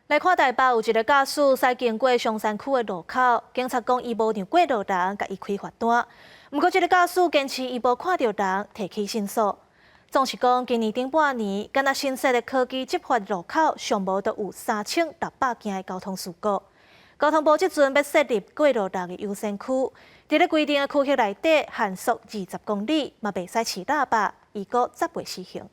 來看台北有一个駕駛駛經過松山區的路口，警察講伊無讓過路人，共伊開罰單。毋過這个駕駛堅持伊無看著人，提起申訴。總是講今年頂半年，干焦新設的科技執法路口，上無都有3600件的交通事故。交通部這陣欲設立過路人的優先區，佇咧規定的區域內底限速20公里，嘛袂使飼喇叭，預估十月施行。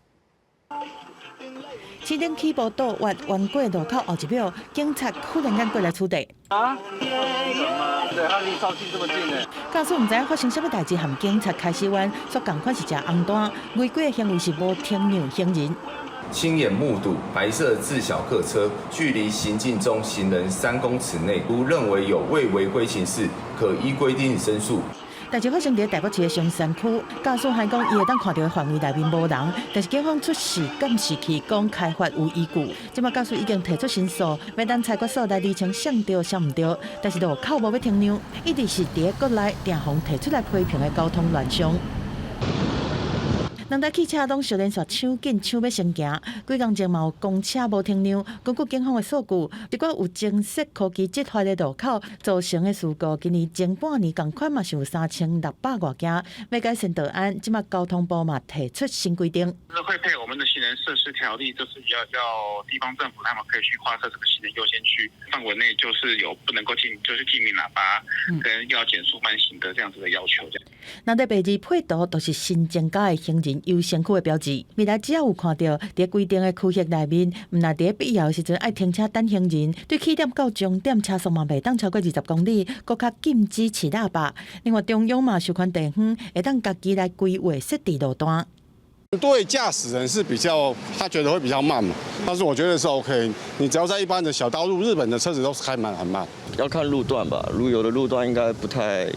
市頂起步倒彎彎過路口後一秒，警察忽然間過來取締。啊？對，他離超近這麼近呢。駕駛毋知影發生啥物代誌，和警察開始冤，煞仝款是食紅單，違規的行為是無停讓行人。親眼目睹白色自小客車距離行進中行人3公尺內，如認為有未違規情事，可依規定申訴。代誌發生佇台北市的松山區，駕駛還講伊會當看著的範圍內面無人，但是警方出示監視器講開罰有依據。這馬駕駛已經提出申訴，欲等裁決所來釐清誰對誰毋對，但是路口無欲停讓，一直是佇國內定予提出來批評的交通亂象。兩台汽車攏相連紲搶緊搶欲先行，幾工前嘛有公車無停讓。根據警方的數據，這個有增設科技執法的路口造成的事故，今年前半年仝款嘛是有3600外件。欲改善道安，這馬交通部嘛提出新規定。會配我們的行人設施條例，就是要地方政府他們可以去劃設這個行人優先區範圍內，就是有不能夠進，就是禁鳴喇叭，跟要減速慢行的這樣子的要求。那佇白字配圖都是新增加的行人優先區的標誌。未來只要有看著佇規定的區域內面，毋但佇必要的時陣愛停車等行人，對起點到終點車速嘛袂當超過20公里，閣較禁止飼喇叭。另外中央嘛授權地方會當家己來規劃設置路段。對駕駛人是比較，他覺得會比較慢嘛，但是我覺得是 OK。你只要在一般的小道路，日本的車子都是開蠻很慢。要看路段吧，如果有的路段應該不太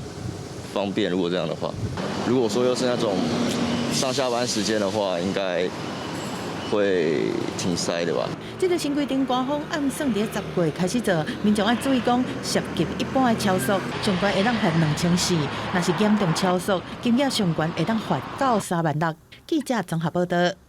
方便。如果這樣的話，如果說又是那種上下班時間的話，應該會挺塞的吧。這個新規定官方按算佇10月開始做，民眾愛注意講涉及一般的超速，上懸會當罰2400，若是嚴重超速，金額上懸會當罰到3萬6。記者綜合報道。